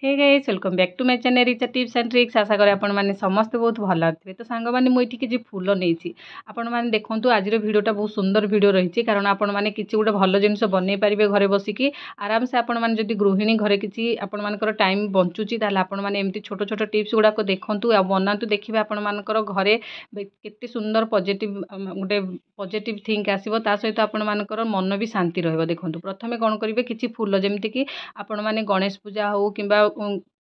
Hey guys, welcome back to my channel Richa tips and tricks. ଆଶା କରେ ଆପଣମାନେ ସମସ୍ତେ ବହୁତ ଭଲ ଥିବେ। ତ ସାଙ୍ଗମାନେ, ମୁଁ ଏଠି କିଛି ଫୁଲ ନେଇଛି। ଆପଣମାନେ ଦେଖନ୍ତୁ, ଆଜିର ଭିଡ଼ିଓଟା ବହୁତ ସୁନ୍ଦର ଭିଡ଼ିଓ ରହିଛି, କାରଣ ଆପଣମାନେ କିଛି ଗୋଟେ ଭଲ ଜିନିଷ ବନେଇ ପାରିବେ ଘରେ ବସିକି ଆରାମସେ। ଆପଣମାନେ ଯଦି ଗୃହିଣୀ, ଘରେ କିଛି ଆପଣମାନଙ୍କର ଟାଇମ୍ ବଞ୍ଚୁଛି, ତାହେଲେ ଆପଣମାନେ ଏମିତି ଛୋଟ ଛୋଟ ଟିପ୍ସ ଗୁଡ଼ାକ ଦେଖନ୍ତୁ ଆଉ ବନାନ୍ତୁ। ଦେଖିବେ, ଆପଣମାନଙ୍କର ଘରେ କେତେ ସୁନ୍ଦର ପଜିଟିଭ୍, ଗୋଟେ ପଜିଟିଭ୍ ଥିଙ୍କ ଆସିବ। ତା ସହିତ ଆପଣମାନଙ୍କର ମନ ବି ଶାନ୍ତି ରହିବ। ଦେଖନ୍ତୁ, ପ୍ରଥମେ କ'ଣ କରିବେ? କିଛି ଫୁଲ, ଯେମିତିକି ଆପଣମାନେ ଗଣେଶ ପୂଜା ହେଉ କିମ୍ବା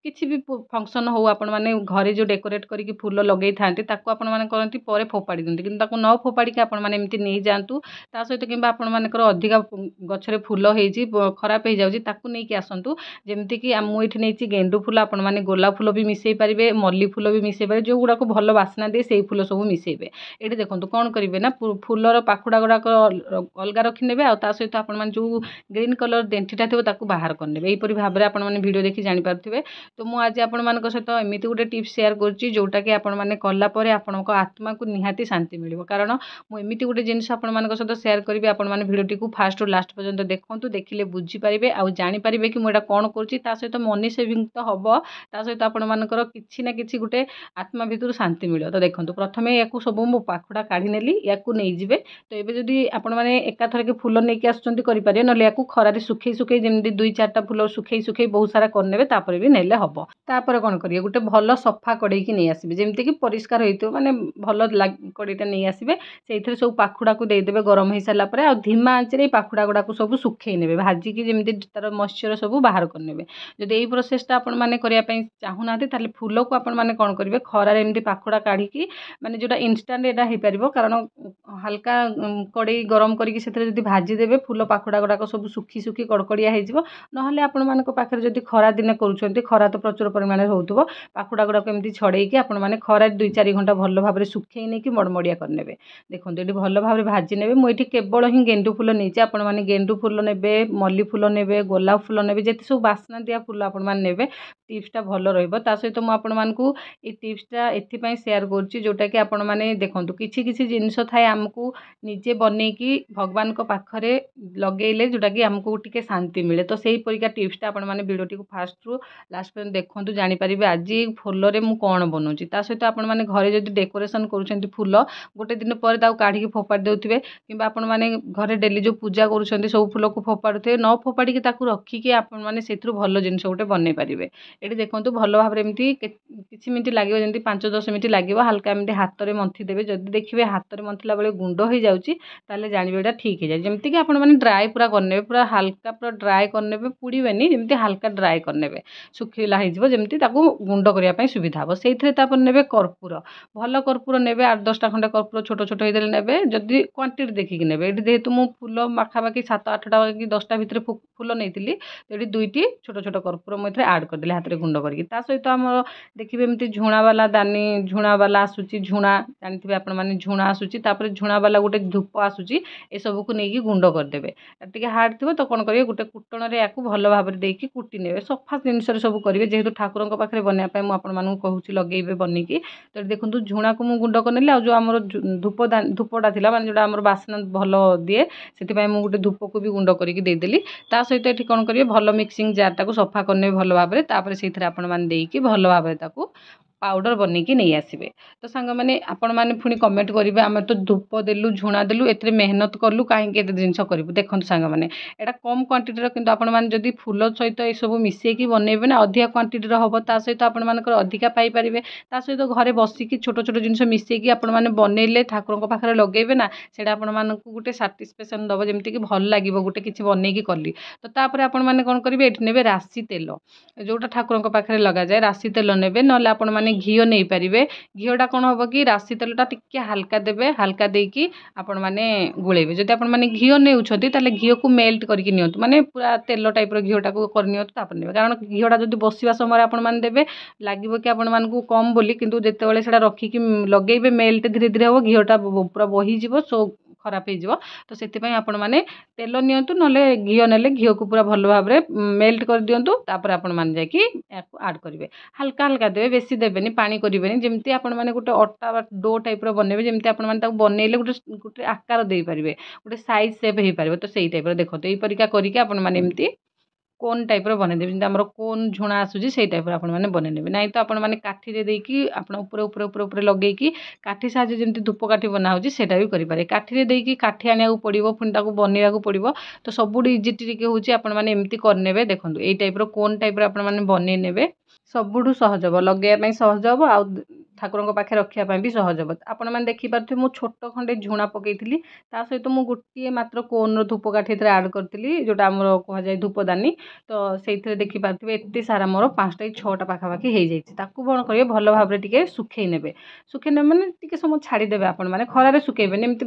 କିଛି ବି ଫଙ୍କସନ୍ ହେଉ, ଆପଣମାନେ ଘରେ ଯେଉଁ ଡେକୋରେଟ୍ କରିକି ଫୁଲ ଲଗେଇଥାନ୍ତି, ତାକୁ ଆପଣମାନେ କରନ୍ତି ପରେ ଫୋପାଡ଼ି ଦିଅନ୍ତି। କିନ୍ତୁ ତାକୁ ନ ଫୋପାଡ଼ିକି ଆପଣମାନେ ଏମିତି ନେଇଯାଆନ୍ତୁ। ତା ସହିତ କିମ୍ବା ଆପଣମାନଙ୍କର ଅଧିକା ଗଛରେ ଫୁଲ ହେଇଛି, ଖରାପ ହେଇଯାଉଛି, ତାକୁ ନେଇକି ଆସନ୍ତୁ। ଯେମିତିକି ମୁଁ ଏଇଠି ନେଇଛି ଗେଣ୍ଡୁ ଫୁଲ। ଆପଣମାନେ ଗୋଲାପ ଫୁଲ ବି ମିଶାଇ ପାରିବେ, ମଲ୍ଲି ଫୁଲ ବି ମିଶାଇ ପାରିବେ। ଯେଉଁଗୁଡ଼ାକ ଭଲ ବାସ୍ନା ଦିଏ, ସେଇ ଫୁଲ ସବୁ ମିଶାଇବେ। ଏଇଠି ଦେଖନ୍ତୁ, କ'ଣ କରିବେ ନା, ଫୁଲର ପାଖୁଡ଼ା ଗୁଡ଼ାକ ଅଲଗା ରଖିନେବେ ଆଉ ତା ସହିତ ଆପଣମାନେ ଯେଉଁ ଗ୍ରୀନ୍ କଲର୍ ଦେଣ୍ଠିଟା ଥିବ, ତାକୁ ବାହାର କରିନେବେ। ଏହିପରି ଭାବରେ ଆପଣମାନେ ଭିଡ଼ିଓ ଦେଖି ଜାଣିପାରୁଥିବେ। ତ ମୁଁ ଆଜି ଆପଣମାନଙ୍କ ସହିତ ଏମିତି ଗୋଟେ ଟିପ୍ସ ସେୟାର କରୁଛି, ଯେଉଁଟାକି ଆପଣମାନେ କଲା ପରେ ଆପଣଙ୍କ ଆତ୍ମାକୁ ନିହାତି ଶାନ୍ତି ମିଳିବ। କାରଣ ମୁଁ ଏମିତି ଗୋଟେ ଜିନିଷ ଆପଣମାନଙ୍କ ସହିତ ସେୟାର କରିବି। ଆପଣମାନେ ଭିଡ଼ିଓଟିକୁ ଫାଷ୍ଟରୁ ଲାଷ୍ଟ ପର୍ଯ୍ୟନ୍ତ ଦେଖନ୍ତୁ, ଦେଖିଲେ ବୁଝିପାରିବେ ଆଉ ଜାଣିପାରିବେ କି ମୁଁ ଏଇଟା କ'ଣ କରୁଛି। ତା ସହିତ ମନି ସେଭିଂ ତ ହେବ, ତା ସହିତ ଆପଣମାନଙ୍କର କିଛି ନା କିଛି ଗୋଟେ ଆତ୍ମା ଭିତରୁ ଶାନ୍ତି ମିଳିବ। ତ ଦେଖନ୍ତୁ, ପ୍ରଥମେ ୟାକୁ ସବୁ ମୁଁ ପାଖୁଡ଼ା କାଢ଼ି ନେଲି, ୟାକୁ ନେଇଯିବେ। ତ ଏବେ ଯଦି ଆପଣମାନେ ଏକାଥରକେ ଫୁଲ ନେଇକି ଆସୁଛନ୍ତି, କରିପାରିବେ। ନହେଲେ ୟାକୁ ଖରାରେ ଶୁଖେଇ ଶୁଖେଇ, ଯେମିତି ଦୁଇ ଚାରିଟା ଫୁଲ ଶୁଖେଇ ଶୁଖେଇ ବହୁତ ସାରା କରିନେବେ, ତାପରେ ବି ନେଲେ ହେବ। ତାପରେ କ'ଣ କରିବେ? ଗୋଟେ ଭଲ ସଫା କଡ଼େଇକି ନେଇ ଆସିବେ, ଯେମିତିକି ପରିଷ୍କାର ହେଇଥିବ, ମାନେ ଭଲ କଡ଼େଇଟା ନେଇ ଆସିବେ। ସେଇଥିରେ ସବୁ ପାଖୁଡ଼ାକୁ ଦେଇଦେବେ ଗରମ ହେଇସାରିଲା ପରେ, ଆଉ ଧିମା ଆଞ୍ଚରେ ଏଇ ପାଖୁଡ଼ା ଗୁଡ଼ାକୁ ସବୁ ଶୁଖେଇ ନେବେ, ଭାଜିକି ଯେମିତି ତା'ର ମଏଶ୍ଚର ସବୁ ବାହାର କରିନେବେ। ଯଦି ଏଇ ପ୍ରୋସେସଟା ଆପଣମାନେ କରିବା ପାଇଁ ଚାହୁଁନାହାନ୍ତି, ତାହେଲେ ଫୁଲକୁ ଆପଣମାନେ କ'ଣ କରିବେ? ଖରାରେ ଏମିତି ପାଖୁଡ଼ା କାଢ଼ିକି, ମାନେ ଯେଉଁଟା ଇନଷ୍ଟାଣ୍ଟ ଏଇଟା ହେଇପାରିବ, କାରଣ ହାଲକା କଡ଼େଇ ଗରମ କରିକି ସେଥିରେ ଯଦି ଭାଜିଦେବେ, ଫୁଲ ପାଖୁଡ଼ା ଗୁଡ଼ାକ ସବୁ ଶୁଖି ଶୁଖି କଡ଼କଡ଼ିଆ ହେଇଯିବ। ନହେଲେ ଆପଣମାନଙ୍କ ପାଖରେ ଯଦି ଖରା ଦିନେ କରୁଛନ୍ତି, ଖରା ତ ପ୍ରଚୁର ପରିମାଣରେ ହେଉଥିବ, ପାଖୁଡ଼ା ଗୁଡ଼ାକୁ ଏମିତି ଛଡ଼େଇକି ଆପଣମାନେ ଖରାରେ 2-4 ଘଣ୍ଟା ଭଲ ଭାବରେ ଶୁଖେଇ ନେଇକି ମଡ଼ମଡ଼ିଆ କରିନେବେ। ଦେଖନ୍ତୁ, ଏଠି ଭଲ ଭାବରେ ଭାଜି ନେବେ। ମୁଁ ଏଠି କେବଳ ହିଁ ଗେଣ୍ଡୁ ଫୁଲ ନେଇଛି। ଆପଣମାନେ ଗେଣ୍ଡୁ ଫୁଲ ନେବେ, ମଲ୍ଲି ଫୁଲ ନେବେ, ଗୋଲାପ ଫୁଲ ନେବେ, ଯେତେ ସବୁ ବାସ୍ନା ଦିଆ ଫୁଲ ଆପଣମାନେ ନେବେ, ଟିପ୍ସଟା ଭଲ ରହିବ। ତା ସହିତ ମୁଁ ଆପଣମାନଙ୍କୁ ଏଇ ଟିପ୍ସଟା ଏଥିପାଇଁ ସେୟାର କରୁଛି, ଯେଉଁଟାକି ଆପଣମାନେ ଦେଖନ୍ତୁ, କିଛି କିଛି ଜିନିଷ ଥାଏ ଆମକୁ ନିଜେ ବନେଇକି ଭଗବାନଙ୍କ ପାଖରେ ଲଗେଇଲେ ଯେଉଁଟାକି ଆମକୁ ଟିକେ ଶାନ୍ତି ମିଳେ। ତ ସେଇପରିକା ଟିପ୍ସଟା ଆପଣମାନେ ଭିଡ଼ିଓଟିକୁ ଫାଷ୍ଟରୁ ଲାଷ୍ଟ ପର୍ଯ୍ୟନ୍ତ ଦେଖନ୍ତୁ, ଜାଣିପାରିବେ ଆଜି ଫୁଲରେ ମୁଁ କ'ଣ ବନଉଛି। ତା ସହିତ ଆପଣମାନେ ଘରେ ଯଦି ଡେକୋରେସନ୍ କରୁଛନ୍ତି ଫୁଲ, ଗୋଟେ ଦିନ ପରେ ତାକୁ କାଢ଼ିକି ଫୋପାଡ଼ି ଦେଉଥିବେ, କିମ୍ବା ଆପଣମାନେ ଘରେ ଡେଲି ଯେଉଁ ପୂଜା କରୁଛନ୍ତି, ସବୁ ଫୁଲକୁ ଫୋପାଡ଼ୁଥିବେ। ନ ଫୋପାଡ଼ିକି ତାକୁ ରଖିକି ଆପଣମାନେ ସେଥିରୁ ଭଲ ଜିନିଷ ଗୋଟେ ବନେଇ ପାରିବେ। ଏଠି ଦେଖନ୍ତୁ, ଭଲ ଭାବରେ ଏମିତି କିଛି ମିନିଟ୍ ଲାଗିବ, ଯେମିତି 5-10 ମିନିଟ୍ ଲାଗିବ। ହାଲକା ଏମିତି ହାତରେ ମନ୍ଥି ଦେବେ। ଯଦି ଦେଖିବେ ହାତରେ ମନ୍ଥିଲା ବେଳେ ଗୁଣ୍ଡ ହେଇଯାଉଛି, ତାହେଲେ ଜାଣିବେ ଏଇଟା ଠିକ୍ ହେଇଯାଏ। ଯେମିତିକି ଆପଣମାନେ ଡ୍ରାଏ ପୁରା କରିନେବେ, ପୁରା ହାଲକା ପୁରା ଡ୍ରାଏ କରିନେବେ, ପୁଡ଼ିବେନି, ଯେମିତି ହାଲକା ଡ୍ରାଏ କରିନେବେ, ଶୁଖିଲା ହେଇଯିବ ଯେମିତି, ତାକୁ ଗୁଣ୍ଡ କରିବା ପାଇଁ ସୁବିଧା ହେବ। ସେଇଥିରେ ତାପରେ ନେବେ କର୍ପୂର। ଭଲ କର୍ପୂର ନେବେ, 8-10ଟା ଖଣ୍ଡେ କର୍ପୂର ଛୋଟ ଛୋଟ ହେଇଦେଲେ ନେବେ, ଯଦି କ୍ୱାଣ୍ଟିଟି ଦେଖିକି ନେବେ। ଏଠି ଯେହେତୁ ମୁଁ ଫୁଲ ପାଖାପାଖି 7-8ଟା କି 10ଟା ଭିତରେ ଫୁଲ ନେଇଥିଲି, ଏଠି ଦୁଇଟି ଛୋଟ ଛୋଟ କର୍ପୂର ମୁଁ ଏଥିରେ ଆଡ଼୍ କରିଦେଲି ହାତରେ ଗୁଣ୍ଡ କରିକି। ତା ସହିତ ଆମର ଦେଖିବେ, ଏମିତି ଝୁଣାବାଲା ଦାନି, ଝୁଣାବାଲା ଆସୁଛି, ଝୁଣା ଜାଣିଥିବେ ଆପଣମାନେ, ଝୁଣା ଆସୁଛି। ତାପରେ ଝୁଣାବାଲା ଗୋଟେ ଧୂପ ଆସୁଛି। ଏସବୁକୁ ନେଇକି ଗୁଣ୍ଡ କରିଦେବେ। ଟିକେ ହାର୍ଡ଼ ଥିବ, ତ କ'ଣ କରିବେ? ଗୋଟେ କୁଟଣରେ ୟାକୁ ଭଲ ଭାବରେ ଦେଇକି କୁଟି ନେବେ। ସଫା ଜିନିଷରେ ସବୁ କରିବେ, ଯେହେତୁ ଠାକୁରଙ୍କ ପାଖରେ ବନେଇବା ପାଇଁ ମୁଁ ଆପଣମାନଙ୍କୁ କହୁଛି, ଲଗେଇବେ ବନେଇକି। ତ ଏଠି ଦେଖନ୍ତୁ, ଝୁଣାକୁ ମୁଁ ଗୁଣ୍ଡ କରିନେଲି, ଆଉ ଯେଉଁ ଆମର ଧୂପ ଧୂପଟା ଥିଲା, ମାନେ ଯେଉଁଟା ଆମର ବାସ୍ନା ଭଲ ଦିଏ, ସେଥିପାଇଁ ମୁଁ ଗୋଟେ ଧୂପକୁ ବି ଗୁଣ୍ଡ କରିକି ଦେଇଦେଲି। ତା ସହିତ ଏଠି କ'ଣ କରିବେ? ଭଲ ମିକ୍ସିଂ ଜାର୍ଟାକୁ ସଫା କରିନେବେ ଭଲ ଭାବରେ। ତାପରେ ସେଇଥିରେ ଆପଣମାନେ ଦେଇକି ଭଲ ଭାବରେ ତାକୁ ପାଉଡ଼ର ବନେଇକି ନେଇ ଆସିବେ। ତ ସାଙ୍ଗମାନେ, ଆପଣମାନେ ପୁଣି କମେଣ୍ଟ କରିବେ, ଆମେ ତ ଧୂପ ଦେଲୁ, ଝୁଣା ଦେଲୁ, ଏଥିରେ ମେହନତ କଲୁ, କାହିଁକି ଏତେ ଜିନିଷ କରିବୁ? ଦେଖନ୍ତୁ ସାଙ୍ଗମାନେ, ଏଇଟା କମ୍ କ୍ୱାଣ୍ଟିଟିର, କିନ୍ତୁ ଆପଣମାନେ ଯଦି ଫୁଲ ସହିତ ଏସବୁ ମିଶେଇକି ବନେଇବେ ନା, ଅଧିକା କ୍ୱାଣ୍ଟିଟିର ହେବ। ତା ସହିତ ଆପଣମାନଙ୍କର ଅଧିକା ପାଇପାରିବେ। ତା ସହିତ ଘରେ ବସିକି ଛୋଟ ଛୋଟ ଜିନିଷ ମିଶେଇକି ଆପଣମାନେ ବନେଇଲେ, ଠାକୁରଙ୍କ ପାଖରେ ଲଗେଇବେ ନା, ସେଇଟା ଆପଣମାନଙ୍କୁ ଗୋଟେ ସାଟିସ୍ଫ୍ୟାକ୍ସନ୍ ଦେବ, ଯେମିତିକି ଭଲ ଲାଗିବ ଗୋଟେ କିଛି ବନେଇକି କଲି। ତ ତାପରେ ଆପଣମାନେ କ'ଣ କରିବେ? ଏଠି ନେବେ ରାଶି ତେଲ, ଯେଉଁଟା ଠାକୁରଙ୍କ ପାଖରେ ଲଗାଯାଏ, ରାଶି ତେଲ ନେବେ। ନହେଲେ ଆପଣମାନେ ଘିଅ ନେଇପାରିବେ। ଘିଅଟା କ'ଣ ହେବ କି, ରାଶି ତେଲଟା ଟିକେ ହାଲକା ଦେବେ, ହାଲକା ଦେଇକି ଆପଣମାନେ ଗୋଳେଇବେ। ଯଦି ଆପଣମାନେ ଘିଅ ନେଉଛନ୍ତି, ତାହେଲେ ଘିଅକୁ ମେଲ୍ଟ କରିକି ନିଅନ୍ତୁ, ମାନେ ପୁରା ତେଲ ଟାଇପ୍ର ଘିଅଟାକୁ କରିନିଅନ୍ତୁ, ତାପରେ ନେବେ। କାରଣ ଘିଅଟା ଯଦି ବସିବା ସମୟରେ ଆପଣମାନେ ଦେବେ, ଲାଗିବ କି ଆପଣମାନଙ୍କୁ କମ୍ ବୋଲି, କିନ୍ତୁ ଯେତେବେଳେ ସେଇଟା ରଖିକି ଲଗେଇବେ, ମେଲ୍ଟ ଧୀରେ ଧୀରେ ହେବ, ଘିଅଟା ପୁରା ବହିଯିବ, ସୋ ଖରାପ ହେଇଯିବ। ତ ସେଥିପାଇଁ ଆପଣମାନେ ତେଲ ନିଅନ୍ତୁ, ନହେଲେ ଘିଅ ନେଲେ ଘିଅକୁ ପୁରା ଭଲ ଭାବରେ ମେଲ୍ଟ କରିଦିଅନ୍ତୁ। ତାପରେ ଆପଣମାନେ ଯାଇକି ଏହାକୁ ଆଡ଼୍ କରିବେ। ହାଲକା ହାଲକା ଦେବେ, ବେଶୀ ଦେବେନି, ପାଣି କରିବେନି। ଯେମିତି ଆପଣମାନେ ଗୋଟେ ଅଟା ବା do ଟାଇପ୍ର ବନେଇବେ, ଯେମିତି ଆପଣମାନେ ତାକୁ ବନେଇଲେ ଗୋଟେ ଗୋଟେ ଆକାର ଦେଇପାରିବେ, ଗୋଟେ ସାଇଜ୍ ସେପ୍ ହେଇପାରିବ। ତ ସେଇ ଟାଇପ୍ର ଦେଖନ୍ତୁ, ଏଇପରିକା କରିକି ଆପଣମାନେ ଏମିତି କୋନ୍ ଟାଇପ୍ର ବନେଇଦେବେ। ଯେମିତି ଆମର କୋନ୍ ଝୁଣା ଆସୁଛି, ସେଇ ଟାଇପ୍ର ଆପଣମାନେ ବନେଇ ନେବେ। ନାଇଁ ତ ଆପଣମାନେ କାଠିରେ ଦେଇକି ଆପଣ ଉପରେ ଉପରେ ଉପରେ ଉପରେ ଲଗେଇକି କାଠି ସାହାଯ୍ୟରେ ଯେମିତି ଧୂପକାଠି ବନା ହେଉଛି, ସେଇଟା ବି କରିପାରିବେ। କାଠିରେ ଦେଇକି କାଠି ଆଣିବାକୁ ପଡ଼ିବ, ପୁଣି ତାକୁ ବନେଇବାକୁ ପଡ଼ିବ। ତ ସବୁଠୁ ଇଜି ଟ୍ରିକ୍ ହେଉଛି ଆପଣମାନେ ଏମିତି କରିନେବେ। ଦେଖନ୍ତୁ, ଏଇ ଟାଇପ୍ର କୋନ୍ ଟାଇପ୍ର ଆପଣମାନେ ବନେଇ ନେବେ, ସବୁଠୁ ସହଜ ହେବ, ଲଗେଇବା ପାଇଁ ସହଜ ହେବ ଆଉ ଠାକୁରଙ୍କ ପାଖରେ ରଖିବା ପାଇଁ ବି ସହଜ ହେବ। ଆପଣମାନେ ଦେଖିପାରୁଥିବେ, ମୁଁ ଛୋଟ ଖଣ୍ଡେ ଝୁଣା ପକାଇଥିଲି, ତା ସହିତ ମୁଁ ଗୋଟିଏ ମାତ୍ର କୋନ୍ର ଧୂପକାଠି ଏଥିରେ ଆଡ଼୍ କରିଥିଲି, ଯେଉଁଟା ଆମର କୁହାଯାଏ ଧୂପଦାନୀ। ତ ସେଇଥିରେ ଦେଖିପାରୁଥିବେ, ଏତେ ସାରା ମୋର 5ଟା କି 6ଟା ପାଖାପାଖି ହେଇଯାଇଛି। ତାକୁ କ'ଣ କରିବେ? ଭଲ ଭାବରେ ଟିକେ ଶୁଖେଇ ନେବେ। ଶୁଖେଇ ନେବେ ମାନେ ଟିକେ ସମୟ ଛାଡ଼ିଦେବେ। ଆପଣମାନେ ଖରାରେ ଶୁଖେଇବେନି, ଏମିତି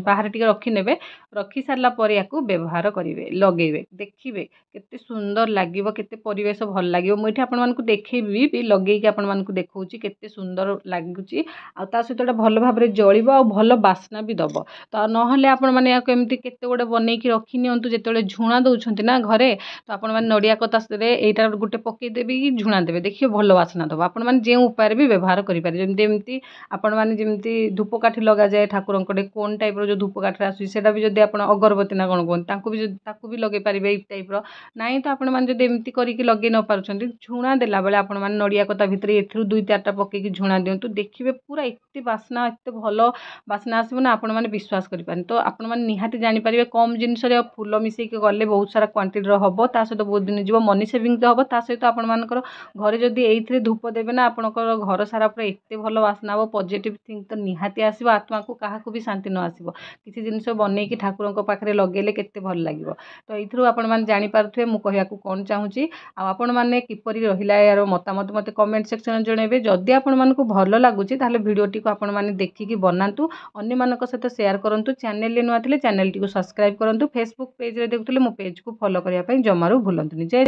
ବାହାରେ ଟିକେ ରଖିନେବେ। ରଖି ସାରିଲା ପରେ ୟାକୁ ବ୍ୟବହାର କରିବେ, ଲଗେଇବେ, ଦେଖିବେ କେତେ ସୁନ୍ଦର ଲାଗିବ, କେତେ ପରିବେଶ ଭଲ ଲାଗିବ। ମୁଁ ଏଠି ଆପଣମାନଙ୍କୁ ଦେଖେଇବି ବି, ଲଗେଇକି ଆପଣମାନଙ୍କୁ ଦେଖାଉଛି କେତେ ସୁନ୍ଦର ଲାଗୁଛି। ଆଉ ତା ସହିତ ଏଇଟା ଭଲ ଭାବରେ ଜଳିବ ଆଉ ଭଲ ବାସ୍ନା ବି ଦେବ। ତ ନହେଲେ ଆପଣମାନେ ଏହାକୁ ଏମିତି କେତେ ଗୁଡ଼େ ବନେଇକି ରଖି ନିଅନ୍ତୁ। ଯେତେବେଳେ ଝୁଣା ଦେଉଛନ୍ତି ନା ଘରେ, ତ ଆପଣମାନେ ନଡ଼ିଆ କତାରେ ଏଇଟା ଗୋଟେ ପକାଇଦେବେ କି ଝୁଣା ଦେବେ, ଦେଖିବେ ଭଲ ବାସ୍ନା ଦେବ। ଆପଣମାନେ ଯେଉଁ ଉପାୟରେ ବି ବ୍ୟବହାର କରିପାରିବେ। ଯେମିତି ଏମିତି ଆପଣମାନେ ଯେମିତି ଧୂପକାଠି ଲଗାଯାଏ ଠାକୁରଙ୍କ, କୋନ୍ ଟାଇପ୍ର ଯେଉଁ ଧୂପକାଠିରେ ଆସୁଛି, ସେଇଟା ବି ଯଦି ଆପଣ ଅଗରବତୀ ନା କ'ଣ କୁହନ୍ତି ତାଙ୍କୁ ବି, ଯଦି ତାକୁ ବି ଲଗେଇ ପାରିବେ ଏଇ ଟାଇପ୍ର। ନାଇଁ ତ ଆପଣମାନେ ଯଦି ଏମିତି କରିକି ଲଗେଇ ନ ପାରୁଛନ୍ତି, ଝୁଣା ଦେଲାବେଳେ ଆପଣମାନେ ନଡ଼ିଆ କତା ଭିତରେ ଏଥିରୁ 2 4ଟା ପକାଇକି ଝୁଣା ଦିଅନ୍ତୁ। ଦେଖିବେ ପୁରା ଏତେ ବାସ୍ନା, ଏତେ ଭଲ ବାସ୍ନା ଆସିବ ନା ଆପଣମାନେ ବିଶ୍ୱାସ କରିପାରିବେନି। ତ ଆପଣମାନେ ନିହାତି ଜାଣିପାରିବେ, କମ୍ ଜିନିଷରେ ଆଉ ଫୁଲ ମିଶେଇକି ଗଲେ ବହୁତ ସାରା କ୍ୱାଣ୍ଟିଟିର ହେବ, ତା ସହିତ ବହୁତ ଦିନ ଯିବ, ମନି ସେଭିଂ ତ ହେବ। ତା ସହିତ ଆପଣମାନଙ୍କର ଘରେ ଯଦି ଏଇଥିରେ ଧୂପ ଦେବେ ନା, ଆପଣଙ୍କର ଘର ସାରା ପୁରା ଏତେ ଭଲ ବାସ୍ନା ହେବ। ପଜିଟିଭ୍ ଥିଙ୍କ ତ ନିହାତି ଆସିବ ଆତ୍ମାକୁ, କାହାକୁ ବି ଶାନ୍ତି ନ ଆସିବ? କିଛି ଜିନିଷ ବନେଇକି ଠାକୁରଙ୍କ ପାଖରେ ଲଗେଇଲେ କେତେ ଭଲ ଲାଗିବ। ତ ଏଇଥିରୁ ଆପଣମାନେ ଜାଣିପାରୁଥିବେ ମୁଁ କହିବାକୁ କ'ଣ ଚାହୁଁଛି। ଆଉ ଆପଣମାନେ କିପରି ରହିଲା ଏହାର ମତାମତ ମୋତେ କମେଣ୍ଟ ସେକ୍ସନରେ ଜଣାଇବେ। ଯଦି ଆପଣମାନଙ୍କୁ ଭଲ ଲାଗୁଛି, ତାହେଲେ ଭିଡ଼ିଓଟିକୁ ଆପଣମାନେ ଦେଖିକି ବନାନ୍ତୁ, ଅନ୍ୟମାନଙ୍କ ସହିତ ସେୟାର କରନ୍ତୁ। ଚ୍ୟାନେଲରେ ନୂଆ ଥିଲେ ଚ୍ୟାନେଲଟିକୁ ସବସ୍କ୍ରାଇବ୍ କରନ୍ତୁ। ଫେସବୁକ୍ ପେଜ୍ରେ ଦେଖୁଥିଲେ ମୋ ପେଜ୍କୁ ଫଲୋ କରିବା ପାଇଁ ଜମାରୁ ଭୁଲନ୍ତୁନି। ଜୟ